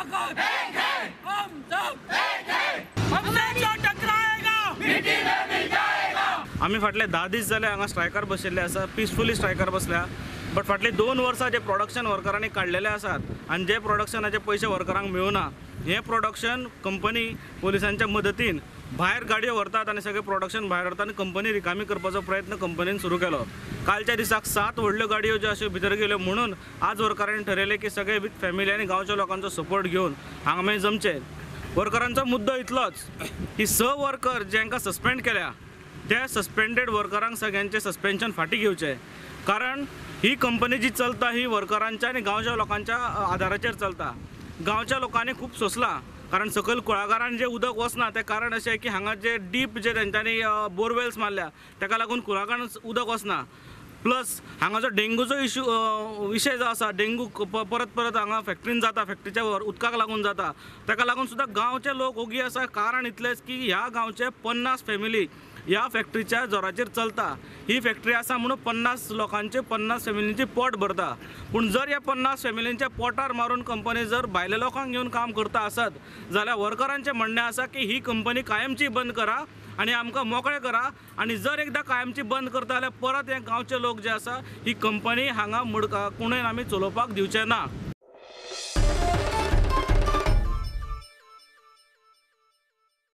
ताकत एक है, हम सब एक है, हमसे जो टकराएगा मिट्टी में मिल जाएगा। आमी फाटले 10 दीस जाले हांगा स्ट्रायकार बशिल्ले आसा, पिसफुली स्ट्रायकार बसल्या। बट फाटले 2 वर्सां जे प्रोडक्शन वर्करांनी काडलेले आसात आनी जे प्रोडक्शनाचे पयशे वर्करांक मेळुना, हें प्रोडक्शन कंपनी पोलिसांच्या मदतीन भायर गाडयो व्हरतात आनी सगळें प्रोडक्शन भायर व्हरतात आनी कंपनी रिकामी करपाचो प्रयत्न कंपनीन सुरू केलो। कालच्या दिसाक 7 व्हडल्यो गाडयो ज्यो अश्यो भितर गेल्यो, म्हणून आज वर्करांनी ठरयलें की सगळे विथ फॅमिली आनी गांवच्या लोकांचो सपोर्ट घेवन हांगा मागीर जमचें। वर्करांचो मुद्दो इतलोच की 6 वर्कर जांकां सस्पेंड केल्या त्या सस्पेंडेड वर्करांक सगळ्यांचें सस्पेन्शन फाटीं घेवचें, कारण ही कंपनी जी चलता ही वर्करांच्या आनी गांवच्या लोकांच्या आदाराचेर चलता। गांवच्या लोकांनी खूब सोंसलां, कारण सकयल कुळागरान जें उदक वचना तें कारण अशें की हांगा जे डीप जे तेंच्यांनी बोरवेल्स मारल्या तेका लागून कुळागरान उदक वचना। प्लस हांगा जो डेंगूचो इशू विशय जो आसा, डेंगू परत परत हांगा फॅक्ट्रीन जाता, फॅक्ट्रीच्या उदकाक लागून जाता, तेका लागून सुद्दां गांवचे लोक ओगी आसा। कारण इतलेंच की ह्या गांवचे 50 फॅमिली ह्या फॅक्ट्रीच्या जोराचेर चलता। ही फॅक्ट्री आसा म्हणून 50 लोकांचे 50 फॅमिलींचे पोट भरता, पूण जर ह्या 50 फॅमिलींच्या पोटार मारून कंपनी जर भायल्या लोकांक घेवन काम करता आसत जाल्यार वर्करांचें म्हणणें आसा की ही कंपनी कायमची बंद करा आनी आमकां मोकळें करा। आनी जर एकदां कायमची बंद करता जाल्यार परत हे गांवचे लोक जे आसा ही कंपनी हांगा मुडका कुणेन आमी चलोवपाक दिवचे ना।